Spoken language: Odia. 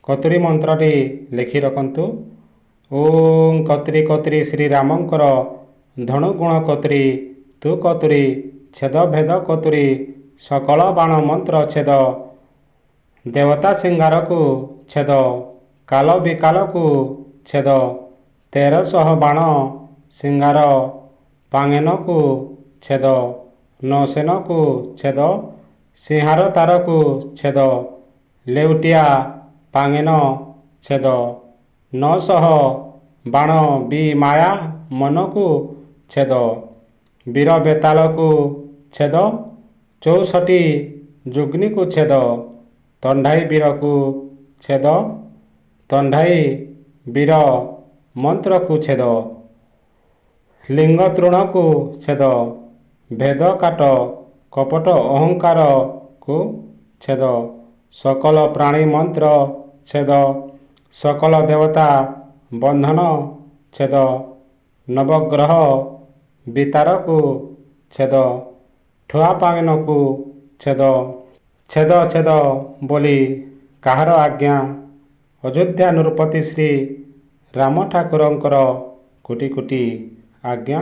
କତୁରୀ ମନ୍ତ୍ରଟି ଲେଖି ରଖନ୍ତୁ। ଓଁ କତୁରୀ କତୁରୀ ଶ୍ରୀରାମଙ୍କର ଧନୁଗୁଣ କତୁରୀ, ତୁ କତୁରୀ, ଛେଦ ଭେଦ କତୁରୀ, ସକଳ ବାଣ ମନ୍ତ୍ର ଛେଦ, ଦେବତା ସିଂହାରକୁ ଛେଦ, କାଲ ବିକାଲକୁ ଛେଦ, 1300 ବାଣ ସିଂହାର ପାଙ୍ଗେନକୁ ଛେଦ, ନୌସେନକୁ ଛେଦ, ସିଂହାର ତାରକୁ ଛେଦ, ଲେଉଟିଆ ପାଙ୍ଗେନ ଛେଦ, 900 ବାଣ ବି ମାୟା ମନକୁ ଛେଦ, ବୀର ବେତାଳକୁ ଛେଦ, 64 ଯୁଗ୍ନୀକୁ ଛେଦ, ତଣ୍ଢାଇ ବୀରକୁ ଛେଦ, ତଣ୍ଢାଇ ବୀର ମନ୍ତ୍ରକୁ ଛେଦ, ଲିଙ୍ଗ ତୃଣକୁ ଛେଦ, ଭେଦ କାଟ କପଟ ଅହଙ୍କାରକୁ ଛେଦ, ସକଳ ପ୍ରାଣୀ ମନ୍ତ୍ର ଛେଦ, ସକଳ ଦେବତା ବନ୍ଧନ ଛେଦ, ନବଗ୍ରହ ବିତାରକୁ ଛେଦ, ଠୁଆ ପାଙ୍ଗନକୁ ଛେଦ। ଛେଦ ଛେଦ ବୋଲି କାହାର ଆଜ୍ଞା? ଅଯୋଧ୍ୟା ନୃପତି ଶ୍ରୀ ରାମ ଠାକୁରଙ୍କର କୋଟି କୋଟି ଆଜ୍ଞା।